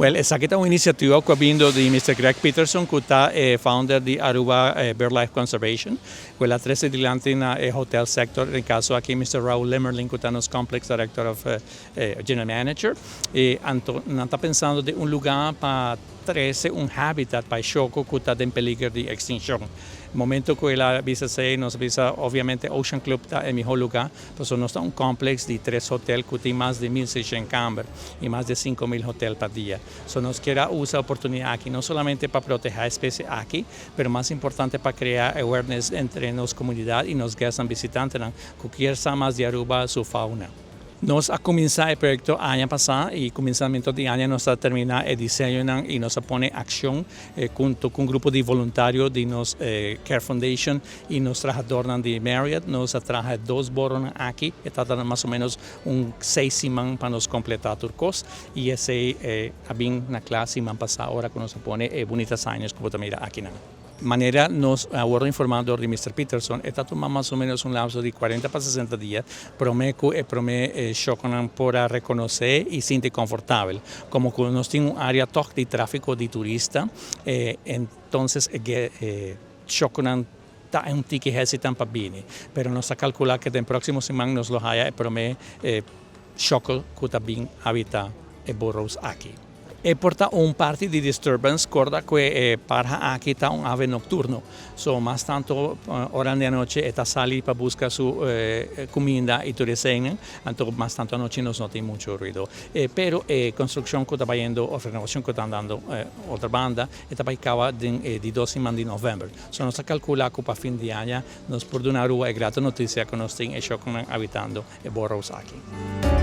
Well, esaki ta un iniciativa cu a bin di Mr. Greg Peterson, cu ta e founder di Aruba BirdLife Conservation. Cu el a trece dilanti na e hotel sector, den caso aki Mr. Raul Lemmerling, cu ta nos Complex Director of General Manager. Y anto nan ta pensando di un lugar pa trece un habitat pa shoco cu ta den peliger di extincion. Momento cu el a bisa esey, nos a bisa obviamente Ocean Club ta e miho lugar, pasobra nos ta un complex di tres hotel cu tin mas di 1600 camber y mas di 5000 hotel pa dia. So nos kier a usa e oportunidad aki no solamente pa proteha e especie aki, pero mas importante pa crea awareness entre nos comunidad y nos guestnan, visitantenan cu kier sa mas di Aruba su fauna. Nos a cuminsa e proyecto aña pasa y cuminsamento di aña nos a termina e diseñonan y nos a pone accion hunto cu un grupo di voluntario di nos Care Foundation y nos trahadornan di Marriott. Nos a traha e dos boronan aki. E ta tarda mas o menos un 6 siman pa nos completa tur cos y esey a bin na cla siman pasa ora cu nos a pone e bunita signage cu bo ta mira aki nan. Manera nos a wordo informa door di Mr. Peterson, e ta tuma mas o menos un lapso di 40 pa 60 dia prome cu e prome shoconan por a reconoce y sinti confortabel. Como cu nos tin un area toch di trafico di turista, entonces e shoconan ta un tiki hesitant pa bini. Pero nos ta calcula cu den proximo siman nos lo haya e prome shoco cu ta bin habita e burrows aki. E por ta un parti di disturbance, corda cu e parha aki ta un ave nocturno. So, mas tanto ora di anochi e ta sali pa busca su cuminda y tur esey, anto mas tanto anochi nos no tin mucho ruido. Pero e construccion cu ta bayendo, of renovacion cu ta andando otro banda, ta bay caba di 2 siman di november. So nos ta calcula cu pa fin di aña nos por duna Aruba e grato noticia cu nos tin e shoconan habitando e burrows aki.